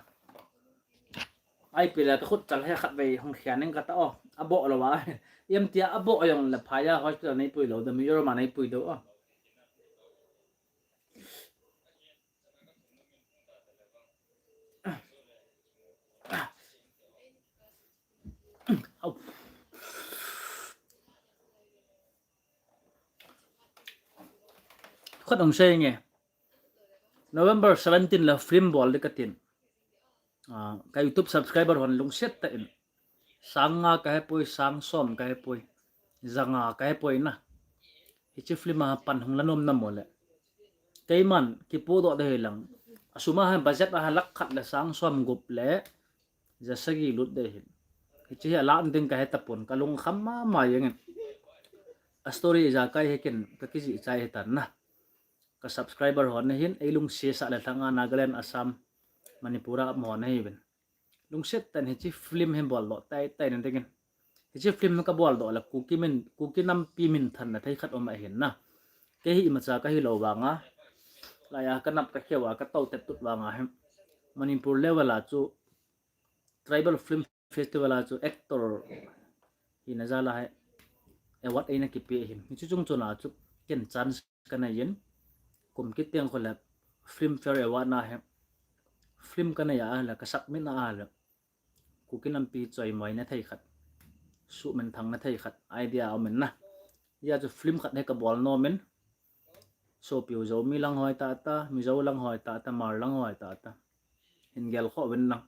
Ai pi le ka khut chal he khat vei hung khian ning ka ta o. A bo lou a. Em tia a bo jong le phaya hospital nei pui lou, da mi yor ma nei pui do o. Au. Khat hung sei nge. November seventeen la film bol di ka tin. Ah, ka YouTube subscriber hon lungset ta in. Sang nga ka he poi, sang som ka he poi. Za nga ka he poi na. Hichi film a pan hung la nom na mo le. Keiman kipu doh de lang. A sum a ha budget a ha lakh khat le sang som gup le. Za sagi lut de hin. Hichi hi a la ding ka he ta pon, ka lung kham ma ma jeng in. A story ja kai he kin ka kiji chai he tan na. Ka subscriber hon hin ei lungset sa le thang a Nagaland, Assam, Manipur a mo na hi ben. Lungset tan hichi film hi bol doh tai tai na ding in. Hichi film ka bol doh la Kuki min, Kuki nampi min than na thei khat om a hin na. Kei hi imacha ka hi lou vanga. La ya ka nap ka kheu a ka to tet tut vanga hin. Manipur level a chu Tribal Film Festival a chu actor hina jal a hi award eina kipe hin. Hichu chung chun a chu ken chance ka nei in. Kum kit teng khu le Filmfare Award na hi film ka nei a le ka submit na a le Kuki nampi choi moi na thei khat. Suhminthang na thei khat. Idea om in na. Hia chu film khat hi ka bol nom in. Sopiu Zomi lang hoi ta ta, Mizo lang hoi ta ta, Hmar lang hoi ta ta. Hin gel kho ven lang.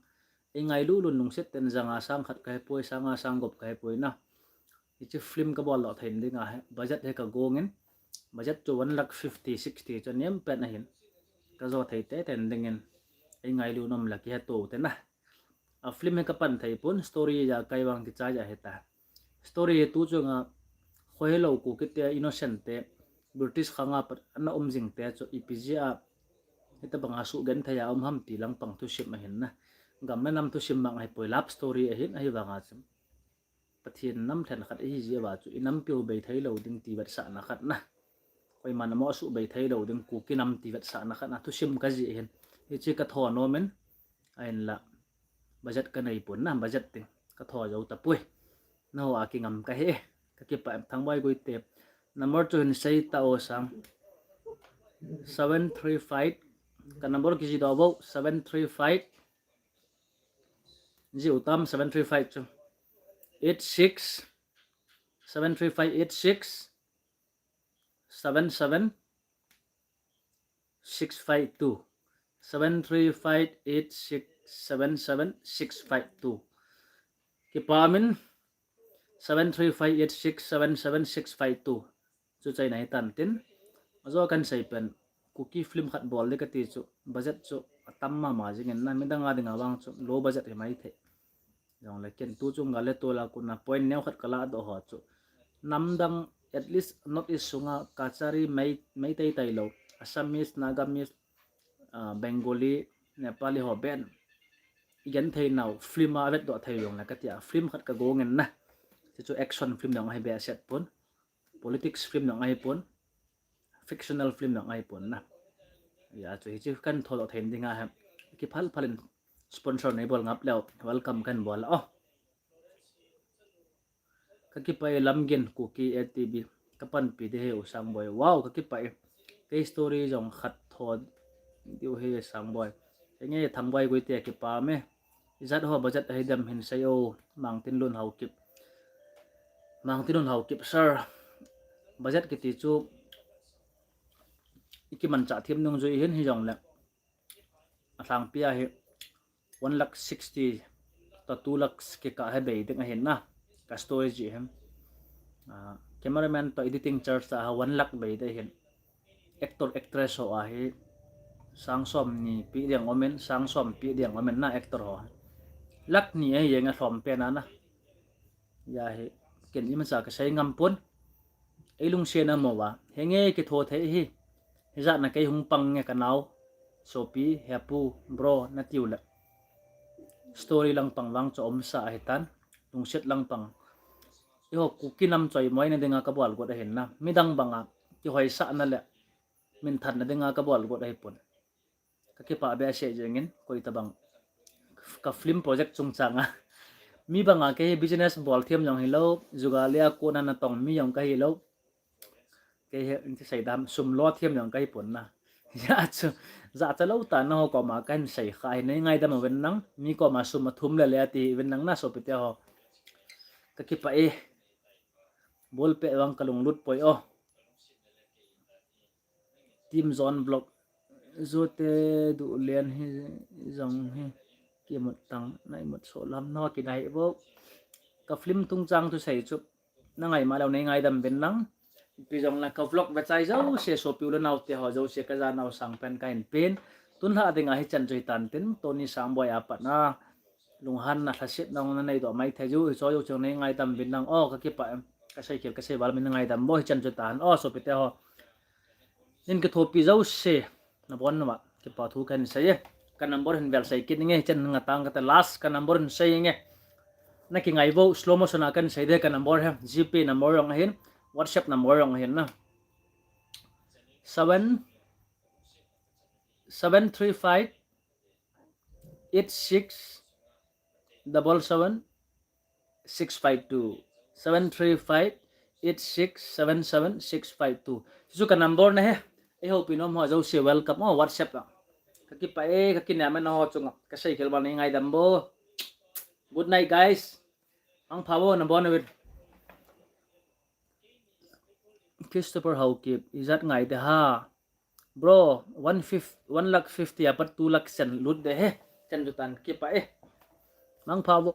Ei ngailu lun lungset ten za nga sang khat ka he poi, sang nga sang gup ka he poi na. Hichi film ka bol doh thei ding a he. Budget hi ka gong in. Budget chu one lakh fifty, sixty chu nem pen a hin. Ka jo thei te ten ding in. Ei ngailu nom la ki he to te na. A film hi ka pan thei pon, story ja kai vang ti cha ja he ta. Story hi tu chunga khohelou Kuki te, innocent te, British khang a pat ana um jing te chu ipi jia hitabang a suhgenthei a um ham ti lang pang thusim a hin na. Gam le nam thusim mang a hi poi, love story a hin a hi vang a chu. Pathen nam thlen khat i hi jia va chu i nampiu bei thei lou ding ti vetsahna khat na. koiman amo asuh bei thei lou ding, Kuki nam ti vetsahna khat a thusim kajih hin. Hiche katho nom in, ahinla budget kanei pon na, budget ding katho jou tapoi. Naho a kingam kahi e. Kakipah e Thangboi Guite. Number chu hin sei tao sang. Seven three five. Ka number kijih doh bou, seven three five. Jih u tam, seven three five chu. Eight six, seven three five eight six, seven seven, six five two. Seven three five eight six seven seven six five two. Kipah min, seven three five eight six seven seven six five two. Chu chaina hitan tin. Ajo kan sei pen, Kuki film khat bol ding kati chu, budget chu atam mama jingin na, midang a dinga vang chu low budget hi maithei. Jongle ken tu chung gale tola kuna point neo khat kala doh ho chu, namdang, at least North East sunga Kachari, Mei, Meitei tailou, Assamese, Nagamese, ah, Bengali, Nepali ho ben igenthei nau film a vetdoh thei jongle katia, film khat kagong in na. Hichu action film jong ahi behseh pon, politics film jong ahi pon, fictional film jong ahi pon na. Hijeh chun hichu kan thodoh thei dinga hi kiphal phal in sponsor neibol ngap leu welcome kan bol o. Kakipah e Lamgin Kuki A T V, kapanpi ding ahi u Sangboi. Wow, kakipah e. Kei story jong khat tho diu ahi Sangboi. Henge Thangboi Guite, kipah e. Ijat ho budget ahidem hin sei o, Mangtinlun Haokip. Mangtinlun Haokip sir. Budget kiti chu ikimanchah them nungjui hin hijongle, alhangpi a hi one lakh sixty to two lakhs kikah hi bei ding ahin na, ka story jih hin. Ah, cameraman to editing charge a one lakh bei ding ahin. Actor actress ho a hi sang somni pe ding umin, sang som pe ding umin na actor ho. Lakh ni ahi jeng a lhom pen a na. Hijeh hin ken imacha kasei ngam pon. Eilungsetna mo uva henge kitho thei hi. Hijat na kei hung pang nge kanao, sopi, hepu, bro natiu le, story lang pang vang chu umsa ahitan, lungset lang pang. Eiho Kuki nam choimoina dinga kabol got ahin na, midang banga kihoisahna le minthanna dinga kabol got ahipon. Kakipah behseh jengin, koi tabang ka film project chungchang a, mi banga kei business bol them jong hilou, jugalia kona natong mi jong kahilou. Kei hi, in ti sei dam, sum lo them jong kahipon na. Hijeh chun, jachat lou tah in naho koma kahin sei kha hi, nei ngaidam uvin lang, mi koma sum athum le le ati uvin lang na sopite ho. Kakipah e. Ball pet vang kalunglut poi o. Team Zone Vlog. Jote duh len hi jong hi. Kimut tang, na imut soh lam, naho kinai bou. Ka film chungchang thusei chu nangai ma leu nei ngaidam uvin lang. Ipi jongle ka vlog vechai jouse, sopi u le naote ho jouse kajanau sangpen kahin pen. Tun lhah dinga hichan chu hitan tin, Tony Sangboi a pat na lunghanna lhasetna nanei doh maithei u, hiche jouse nei ngaidam uvin lang. O, kakipah e. Kasei khel, kasei val min ngaidam bou, hichan chu tan. O, sopite ho. Nei kithopi jouse nabon uva kipa thu kahin sei e. Ka number hin vel sei kit inge, hichan ngatang kate, last ka number hin sei inge. Nakingai bou, slow motion a kahin sei ding ka number hi, GPay number jong ahin, WhatsApp number jong ahin na. Seven, seven three five, eight six, double seven, six five two, seven three five eight six seven seven six five two. Hichu ka number na ahi. Eihoupi nom ho jouse welcome o WhatsApp a. Kakipah e, kakinem e naho chunga. Kasei khel val nei ngaidam bou. Good night, guys. Mangpha bou, nabon uvin. Christopher Haokip, ijat ngai ding ham. Bro, one fifty, one lakh fifty a pat two lakh chan lut ding ahi. Chan chu tan, kipah e. Mangpha bou.